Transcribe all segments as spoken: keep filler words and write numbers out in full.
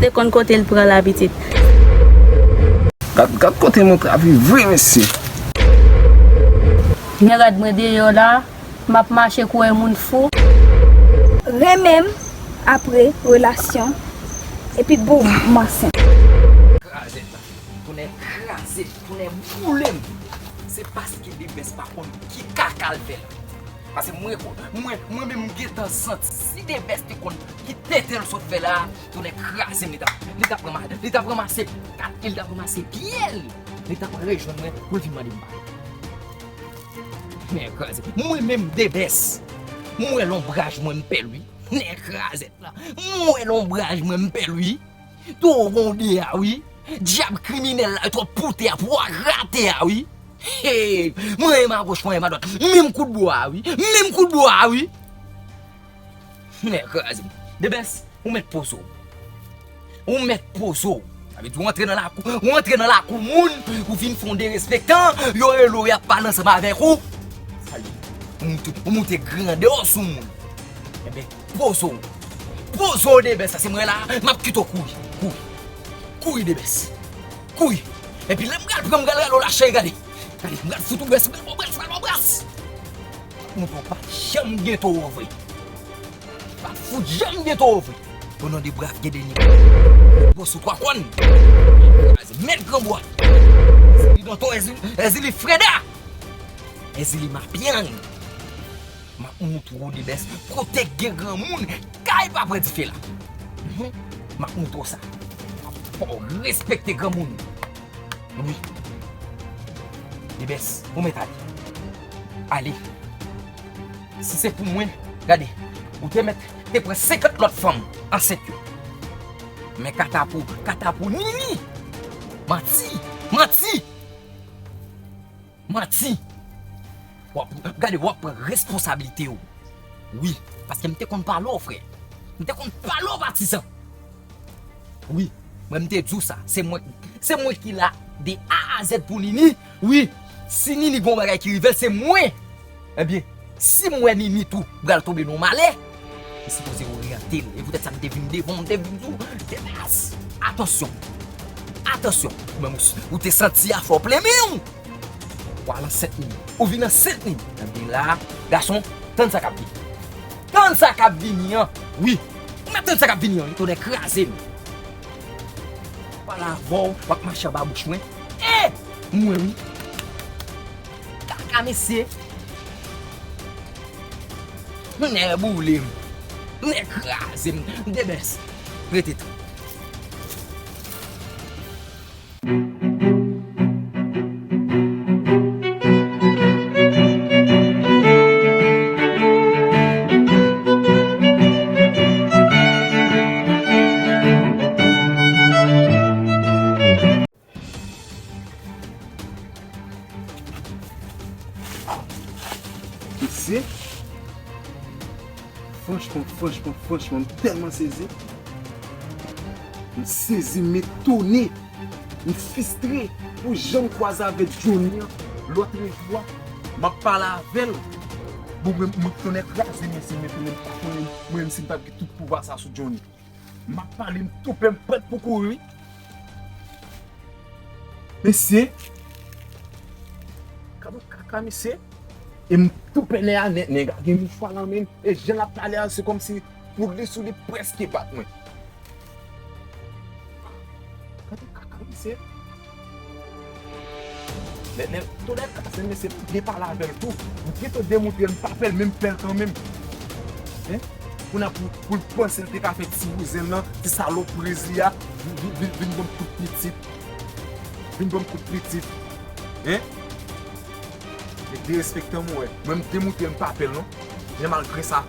Te konn kote l pran la pitit. Gad, gad kote moun trape vre, mesye. Men rad mwen deyò la, m ap mache kou yon moun fou. Renmen m apre relasyon, epi boum, m ansent. Kraze la. Tounen kraze, tounen boule m. Se paske Debès pa konn ki kaka l fè la. Paske mwen, mwen, mwen menm m gentan santi si Debès te konn ki tenten l sot fè la, tounen kraze m, li t ap, li t ap ranmase, li t ap ranmase kat li, li t ap ranmase pye l, li t ap rejwenn mwen pou l vin mande m pale. Men kraze. Mwen menm Debès, m wè lonbraj mwen m pè l wi. Nèg krazèt la. M wè lonbraj mwen m pè l wi. Toro de a wi. Dyab kriminèl la twòp pou tè a, pou rate a wi. Hey, mwen menm agoch, mwen menm adwat. Menm kout bwa a wi. Menm kout bwa a wi. Nèg kraze m. Debès, ou mèt poze w. Ou mèt poze w. Sa vle di ou antre nan lakou, ou antre nan lakou moun, ou vin fè yon derespektan, yo rele w, y ap pale ansanm avèk ou. Sa li, ou moute, ou moute grandè w sou moun. Enben, poze w. Poze w Debès, sa se mwen la, m ap kite w kouri. Kouri. Kouri Debès. Kouri. Epi lè m pral pran, m pral rale w la, cheri, gade. Gade, m pral fout ou bras, m pral ba w bras, m pral ba w bras. Mouton pa janm gen toro vre. Pa fout janm gen toro vre. O non de brav gen deni. Gwo sou twa kòn. Mèt granbwa. Ezili Donton, Ezili, Ezili Freda. Ezili Mapyang. M ap moutre w Debès kote k gen granmoun, kay pa pran dife la. Mhm. M ap moutre w sa. Fò w respekte granmoun. Wi. Debès, ou mèt ale. Ale. Si se pou mwen, gade, ou te mèt te pran senkant lòt fanm ansent yo. Men kata pou, kata pou Nini. Manti, manti. Manti. W ap, gade, w ap pran responsablite w. Wi, paske m te konn pale w, frè. M te konn pale w, patizan. Wi, mwen m te di w sa. Se mwen, se mwen ki la de A a Z pou Nini. Wi, si Nini gon bagay ki rive l, se mwen. Ebyen, si m wè Nini tou pral tonbe nan yon malè, m sipoze oryante l. E poutèt sa m te vin devan w, m te vin di w, Debès, atansyon. Atansyon. Ou menm ou, ou te santi a fò plen men w. Ou al ansent Nini. Ou vin ansent Nini. Ebyen la, gason, tann sa k ap vini. Tann sa k ap vini an. Wi. Ou mèt tann sa k ap vini an. Li tounen kraze m. Pale avè w, w ap mache anba bouch mwen. E! Mwen wi. Kaka mesye. Nèg boule m. Nèg kraze m. Debès. Rete tan. Mesye, franchman, franchman, franchman, m tèlman sezi. M sezi, m etone, m fristre pou jan m kwaze avèk Johnny an lòt jou a. M ap pale avè l. Bon, mwen, mwen, tonnè kraze, mesye, m etone, m pa konnen, mwen menm si m t ap gen tout pouvwa sa sou Johnny. M ap pale, m toupe, m prèt pou kouri wi. Mesye. Gad yon kaka, mesye. E m toupe nèg la, nèg, nèg la gen mouchwa nan men l. E jan l ap pale a, se kòmsi poud li sou li prèske bat mwen. Gad yon kaka, mesye. Nèg, nèg, tonnè kraze, mesye, m te pale avè l tou. M gentan demontre l m pa pè l, men m pè l kanmenm. Hein? Kounye a pou, pou l panse l te ka fè ti wouzen l lan, ti salopri li a, vin, vin, vin, vin ban m kout pitit. Vin ban m kout pitit. Hein? Nèg derespektan m wè. Mwen m demontre l m pa pè l non. Men malgre sa,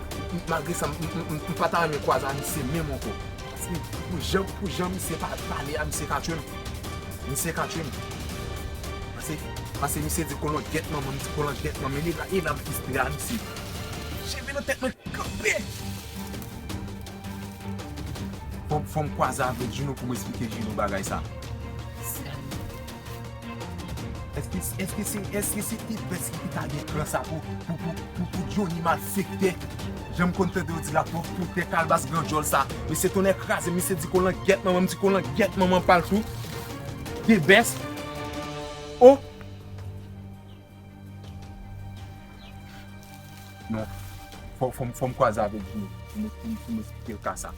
malgre sa, m, m, m, m pa ta renmen kwaze a misye menm ankò. Paske pou jan, pou jan misye pa pale a, misye ka tchwe m. Misye ka tchwe m. Paske, paske misye di kolon gèt manman, m di kolon gèt manman, e la, e la m fristre a misye. Cheve nan tèt mwen kanpe. Fò, fò m kwaze avèk Juno pou m esplike Juno bagay sa. Sèl. Èske, èske se, èske se Debès ki ta gen plan sa pou, pou, pou, pou, pou Johnny malfektè? Jan m konn tande yo di la, pou, pou tè kalbas gran djòl sa. Mesye tonnè kraze, misye di kolangyèt manman m, di kolangyèt manman m pral tou. Debès. Oh! Non. Fò, fò, m- fò m kwaze avèk Jimmy pou m, pou m, pou m eksplike l ka sa.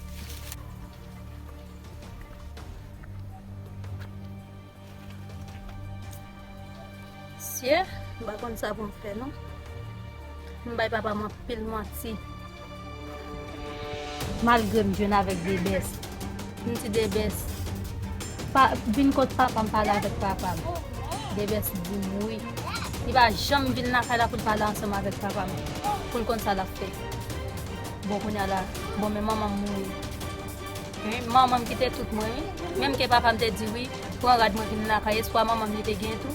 Sye, m pa konn sa pou m fè non. M bay papa m anpil manti. Malgre m jwenn avèk Debès, m di Debès, pa, vin kot papa m pale avèk papa m. Debès di m wi. Li pa janm vin lakay la pou l pale ansanm avèk papa m, pou l konn sa l ap fè. Bon, kounye a la, bon, men manman m mouri. Wi, manman m kite tout mwen, wi. Menm ke papa m te di, wi, pran rad mwen vin lakay, espwa manman m li te gen tou.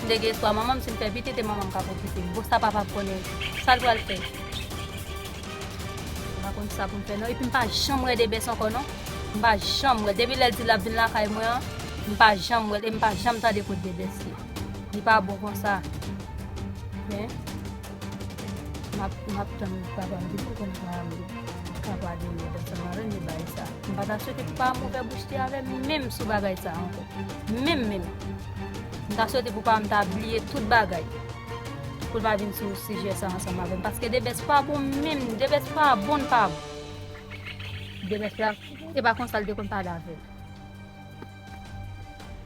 M te gen espwa manman m, si m fè pitit, e manman m ka pran pitit. Bon, sa papa m konnen, sa l pral fè? M pa konn sa pou m fè, non. Epi m pa janm wè Debès ankò, non. M pa janm wè l. Depi lè l di l ap vin lakay mwen an, m pa janm wè l. E m pa janm tande kot Debès ye. Li pa bon konsa. Men, m ap, m ap tann papa m vin pou konn papa m li ka pale m ansanm avè m e bay sa. M pa ta swete pou papa m ouvè bouch li avè m menm sou bagay sa ankò. Menm, menm. M ta swete pou papa m ta bliye tout bagay. Pou l pa vin sou sijè sa ansanm avè m. Paske Debès pa bon menm. Debès pa bon, l pa bon. Debès la, e pa konsa l te konn pale avè m.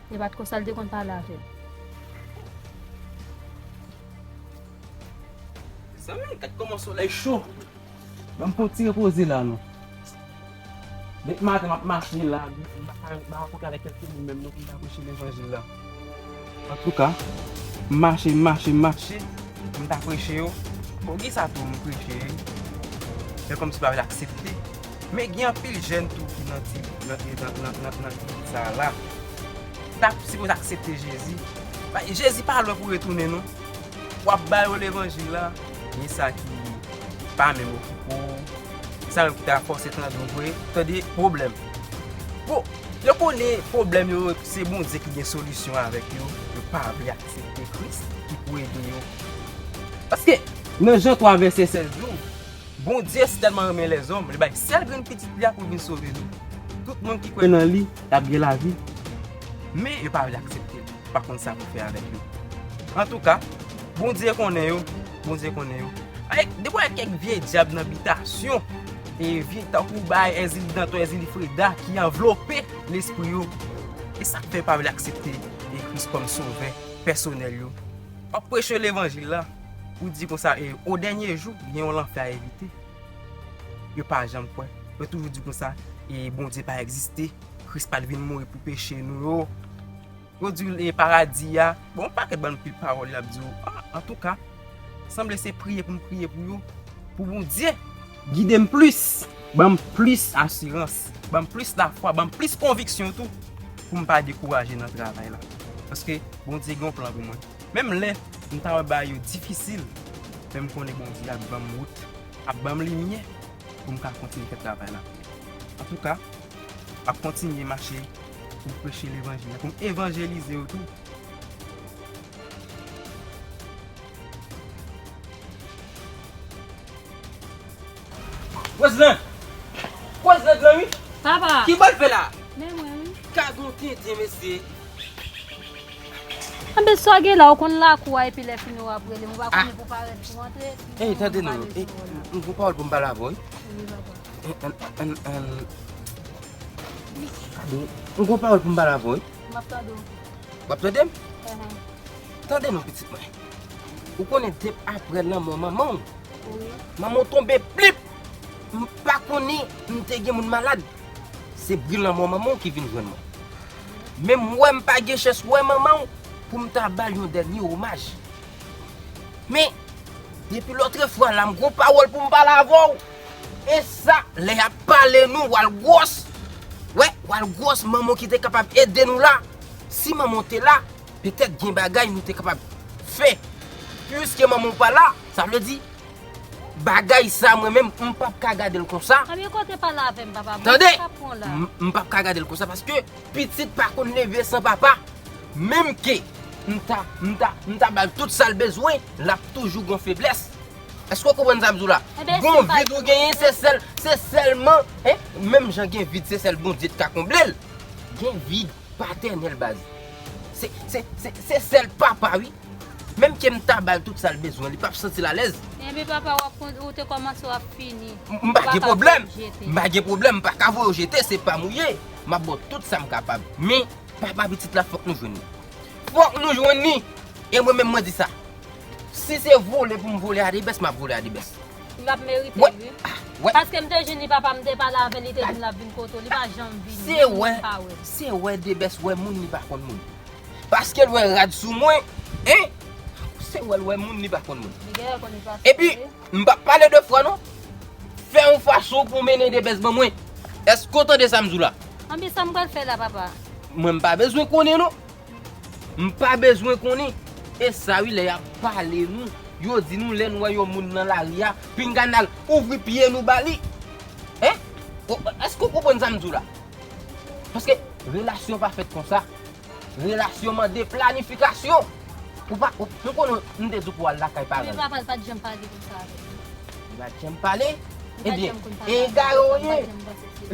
E pa t konsa l te konn pale avè m. Mezanmi, gad kòman solèy cho. Ban m fon ti repoze la, non. Depi maten m ap mache la, m pa ka rankontre avèk kèlke moun menm non pou m ta preche levanjil la. Antouka, m mache, m mache, m mache, m ta preche yo. Bon, gen sa tou m preche, men kòmsi yo pa vle aksepte. Men gen anpil jèn tou ki nan ti, nan, nan, nan, nan, nan ti sa la. T ap sipoze aksepte Jezi. Ba, Jezi pa lwen pou retounen non. W ap ba yo levanjil la, gen sa ki pa menm okipe w, sa menm ki ta fòse tande w vre, tande pwoblèm. Bon, yo konnen pwoblèm yo, se Bondye ki gen solisyon avèk yo, yo pa vle aksepte Kris ki pou ede yo. Paske, nan Jan twa vèsè sèz di w, Bondye sitèlman renmen lèzòm, li bay sèl grenn pitit li a pou l vin sove nou. Tout moun ki kwè nan li, y ap gen lavi. Men yo pa vle aksepte l, pa konn sa pou fè avèk yo. Antouka, Bondye konnen yo, Bondye konnen yo. Ay, depi w wè kèk vye dyab nan bitasyon, e vye tankou bay Èzili Dantò, Èzili Freda ki anvlope lespri yo. E sa k fè yo pa vle aksepte e Kris kòm sovè pèsonèl yo. W ap preche levanjil la, ou di konsa, e, o dènye jou, gen yon lanfè a evite. Yo pa janm kwè. Yo toujou di konsa, e, Bondye pa egziste, Kris pa t vin mouri pou peche nou yo. Yo di, e, paradi a, bon, yon pakèt bann pil pawòl y ap di w. A, antouka, sanble se priye pou m priye pou yo, pou Bondye gide m plis, ban m plis asirans, ban m plis lafwa, ban m plis konviksyon tou, pou m pa dekouraje nan travay la. Paske Bondye gen yon plan pou mwen. Menm lè m ta wè bagay yo difisil, men m konnen Bondye ap ban m wout, ap ban m limyè pou m ka kontinye fè travay la. Antouka, m ap kontinye mache pou m preche levanjil la, pou m evanjelize yo tou. Roselèn! Roselèn lan wi! Papa! Ki bò l fè la? Men mwen wi. Ka gon tenten mesye. Anben sa w gen la, ou konn lakou a epi lè fini w ap rele m, ou pa konnen pou parèt pou antre. Ey, tande non, ey, m gon pawòl pou m pale avè w wi. Wi papa. An, an, an, Kado, m gon pawòl pou m pale avè w wi. M ap tande w. W ap tande m? Enhen. Tande non pitit mwen. Ou konnen depi aprè lanmò manman w, wi, manman w tonbe plip. M pa konnen m te gen moun malad. Se bri lanmò manman w ki vin jwenn mwen. Men m wè m pa gen chans wè manman w pou m ta ba l yon dènye omaj. Men, depi lòtrefwa la, m gon pawòl pou m pale avè w. E sa, lè y ap pale nou, w al gwòs. Wè, w al gwòs, manman w ki te kapab ede nou la. Si manman w te la, petèt gen bagay nou te kapab fè. Piske manman w pa la, sa vle di, bagay sa, mwen menm, m p ap ka gade l konsa. Anben, kote pale avè m, papa? Tande! M p ap ka gade l konsa, paske pitit pa konn leve san papa. Menm ke m ta, m ta, m ta ba l tout sa l bezwen, l ap toujou gon feblès. Èske w konprann sa m di w la? Gon vid ou genyen, se sèl, se sèlman, en, menm jan gen vid, se sèl Bondye k ka konble l. Gen vid patènèl, baz. Se, se, se, se sèl papa, wi. Menm ke m ta ba l tout sa l bezwen, li p ap santi l alèz. Enben, papa, w ap kon-, ou te kòmanse, w ap fini. M, m pa gen pwoblèm. M pa gen pwoblèm, m pa ka voye w jete, se pa m ou ye. M ap ba w tout sa m kapab. Men, papa pitit la, fòk nou jwenn li. Fòk nou jwenn li. E mwen menm, mwen di sa. Si se vole pou m vole a Debès, m ap vole a Debès. L ap merite, wi. Paske m te jwenn li, papa m te pale avè l, li te di m l ap vin kote w. Li pa janm vini, menm moun pa wè l. Se wè Debès wè moun, li pa konn moun. Paske l wè rad sou mwen, en? Se wè l wè moun, li pa konn moun. Epi, m p ap pale de fwa, non. Fè yon fason pou w mennen Debès ban mwen. Èske w tande sa m di w la? Anben, sa m pral fè la, papa? Mwen, m pa bezwen konnen, non. M pa bezwen konnen. E sa wi, lè y ap pale nou, yo di nou lè n wè yon moun nan lari a, pinga n al ouvri pye nou ba li. En? O, èske w konprann sa m di w la? Paske relasyon pa fèt konsa. Relasyon mande planifikasyon. Ou pa, ou, nou konnen m te di w pou w al lakay paran l. Men papa l pa t janm pale konsa avè m. Li pa t janm pale? Ebyen, egare w ye.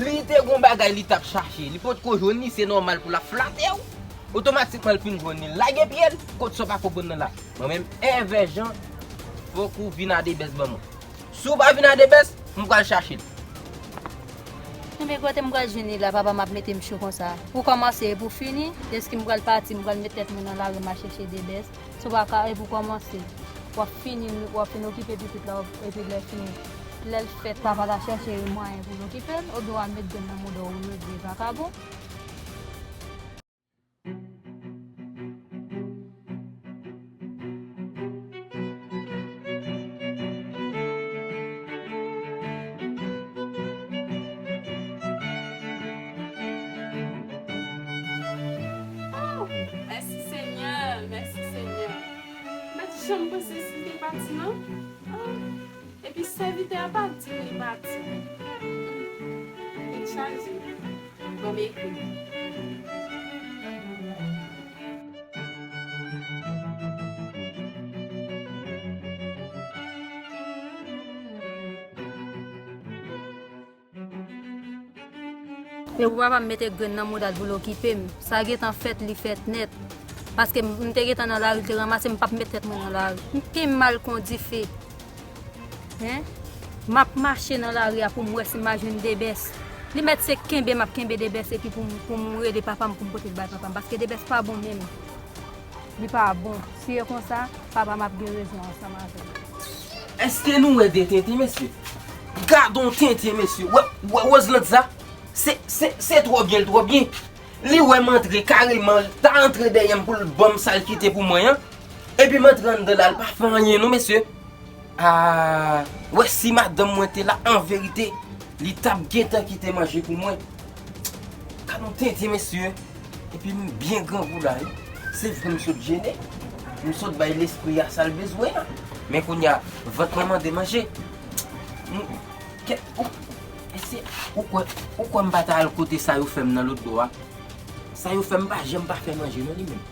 Li te gon bagay li t ap chache. Li potko jwenn li, se nòmal pou l ap flate w. Otomatikman, l fin jwenn li, l lage pye l. Kot sa w pa konprann nan la? Mwen menm, Èvè Jan, fòk ou vin a Debès ban mwen. Si w pa vin a Debès, m pral chache l. Enben, kote m pral jwenn li la, papa, m ap mete m cho konsa. Pou kòmanse e pou fini, deske m pral pati, m pral met tèt mwen nan lari, m al chèche Debès. Si w pa ka, e pou kòmanse, w ap fini, w ap fin okipe pitit la, epi lè fini, lè l fèt, papa la chèche mwayen pou l okipe l, oubyen w al met grenn nan mouda w, ou regle vakabon. Oh, mèsi Senyè, mèsi Senyè. M pa t janm panse si m te pati, non. Oh. Epi sèvitè a pa di m li pati. Tèt chaje. Bon, m ekri. E pou papa m mete grenn nan mouda l pou l okipe m. Sa gentan fèt, li fèt nèt. Paske m, m te gentan nan lari, l te ranmase m, m p ap met tèt mwen nan lari. M pi mal kon dife. Hen? M ap mache nan lari a pou m wè si m a jwenn Debès. Li mèt se kenbe m ap kenbe Debès epi pou m, pou m rele papa m pou m pote l bay papa m. Paske Debès pa bon menm. Li pa bon. Si e konsa, papa m ap gen rezon ansanm avè m. Èske nou wè de tenten, mesye? Gadon tenten, mesye. Wè, wè Roseland sa? Se, se, se twò byen, l twò byen. Li wè m antre kareman, l ta antre dèyè m pou l ban m sa l kite pou mwen an. Epi m antre anndan la, l pa fè anyen non, mesye. A, wè si madanm mwen te la, an verite, li t ap gentan kite manje pou mwen. Gadon tenten, mesye. Epi m byen grangou la, wi. Se vre m sot jene. M sot bay lespri a sa l bezwen an. Men kounye a, vant mwen mande manje. M, kè, ou, èske, ou kwè, ou kwè m pa ta al kote sa yo fè m nan lòtbò a? Sa yo fè m pa janm pa fè manje non li menm.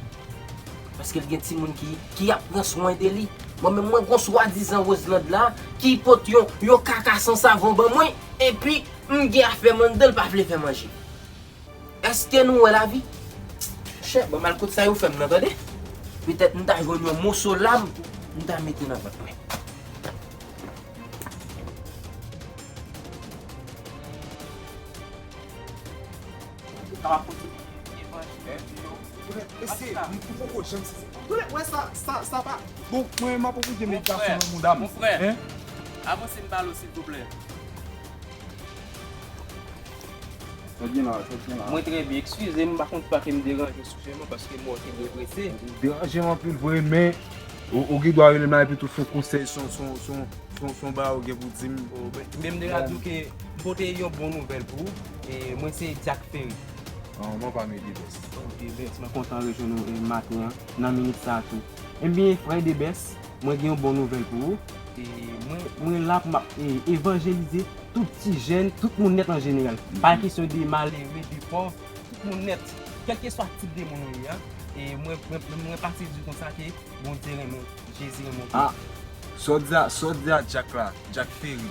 Paske l gen timoun ki, ki ap pran swen de li. Mwen menm mwen gon swadizan Roseland la ki pot yon, yon kaka san savon ban mwen, epi m gen afè m anndan l pa vle fè manje. Èske nou wè lavi? Chè, ban m al kot sa yo fè m nan tande. Petèt m ta jwenn yon moso lam, m ta mete nan vant mwen. Mesye, m poko janm sezi. Wè sa, sa, sa pa. Bon, mwen, m ap oblije met gason nan mouda m. Mon frè, avanse m pale w, silvouplè. Sa gen la, sa gen la. Mwen trè byen, eskize m, m pa konn pa ke m deranje sou chemen paske mwen te byen prese. Ou deranje m anpil vre, men ou, ou gen dwa rele m la epi tou se yon konsèy, se yon, se yon, se yon, se yon, se yon bagay ou gen pou di m. Oh, men, men m te ka di w ke m pote yon bon nouvèl pou ou. E mwen se Dyak Ferry. Ah, mwen pa Debès. Ok, Debès, mwen kontan rejwenn ou, e, maten an, nan minit sa a tou. Ebyen, frè Debès, mwen gen yon bon nouvèl pou ou. E mwen, mwen la pou m ap, e, evanjelize tout ti jèn, tout moun nèt an jeneral. Pa kesyon de malere, de pòv, tout moun nèt. Kèlkeswa tip de moun ou ye a, E mwen, mwen, mwen, mwen pase di konsa ke Bondye renmen w, Jezi renmen w. Ah, sa w di a, sa w di a Jack la, Jack Ferry.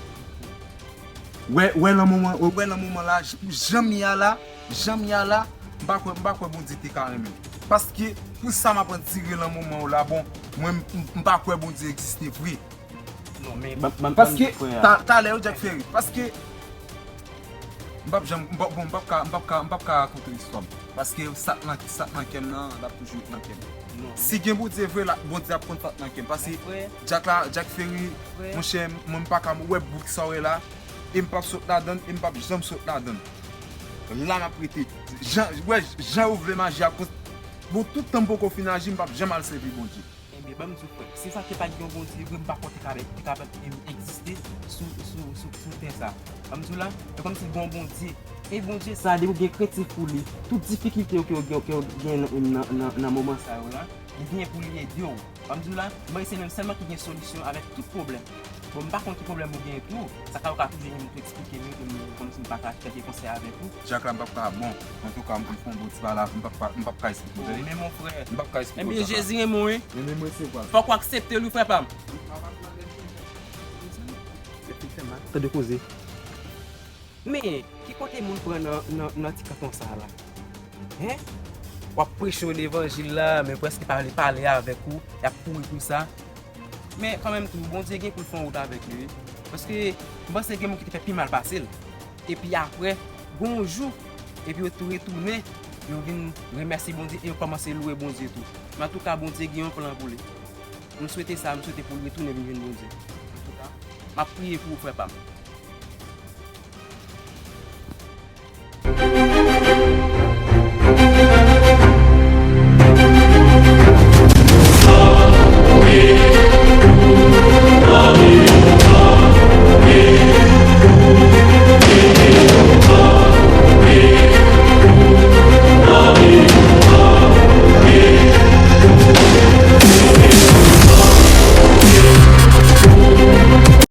Wè, wè nan moman, wè nan moman la, j- jan m ye a la, jan m ye a la, m pa kwè, m pa kwè Bondye te ka renmen m. Paske, pou sa m ap andire nan moman w la, bon, mwen, m- m pa kwè Bondye egziste vre. Non, men, Paske, ta- talè yo Jack Ferry, paske, m p ap janm, m p ap- bon, m p ap ka, m p ap ka, m p ap ka rakonte istwa m. Paske sa k nan, sa k nan kè m nan, l ap toujou ret nan kè m. non, Si gen Bondye vre, la, Bondye ap konn sa k nan kè m. Paske frè, Jack la, Jack Ferry, frè. Monchè, mwen m pa ka wè bouk sa w wè la, e m p ap sot ladann, e m p ap janm sot ladann. La m ap rete. Jan, wè, jan yo vle m aji a, bon, tout tan m poko fin aji, m p ap janm al sèvi Bondye. Ebyen, ban m di w, frè, si sa te pa t gen yon Bondye vre, m pa kwè te ka, te ka em, egziste sou, sou, sou, sou tè sa. Ban m di w la, e kòmsi gen yon Bondye. E Bondye sa, depi w gen krentif pou li, tout difikilte yo ke w gen, ke w gen nan, nan, nan, nan moman sa yo la, li genyen pou li ede w. Ban m di w la, mwen se menm sèlman ki gen solisyon avèk tout pwoblèm. Bon, m pa konn ki pwoblèm ou gen tou, sa ka ou ka toujou vin tou eksplike m yo, ke m, kòmsi m pa ka chèche konsèy avèk ou. Jack la, m p ap ka, bon, antouka, m fè yon bon ti pale avè w, m p ap ka, m p ap ka eksplike w, tande? Men mon frè. M p ap ka eksplike w, Ebyen, Jack la. Jezi renmen w, wi. Men, men mwen se kwa. Fòk w aksepte l, wi, frè pa m. Tande koze. Men, ki kote moun pran nan, nan, nan ti kanton sa la? Hen? W ap preche yo levanjil la, men prèske pa vle pale avèk ou, y ap kouri pou sa. Men kanmenm tou, Bondye gen pou l fè yon wout avèk li, wi. Paske, m panse gen moun ki te fè pi mal pase l. Epi apre, gen yon jou, epi yo tou retounen, yo vin remèsye Bondye e yo kòmanse lwe Bondye tou. Men antouka, Bondye gen yon plan pou li. M swete sa, m swete pou l retounen vin jwenn Bondye. Antouka, m ap priye pou ou, frè pa m.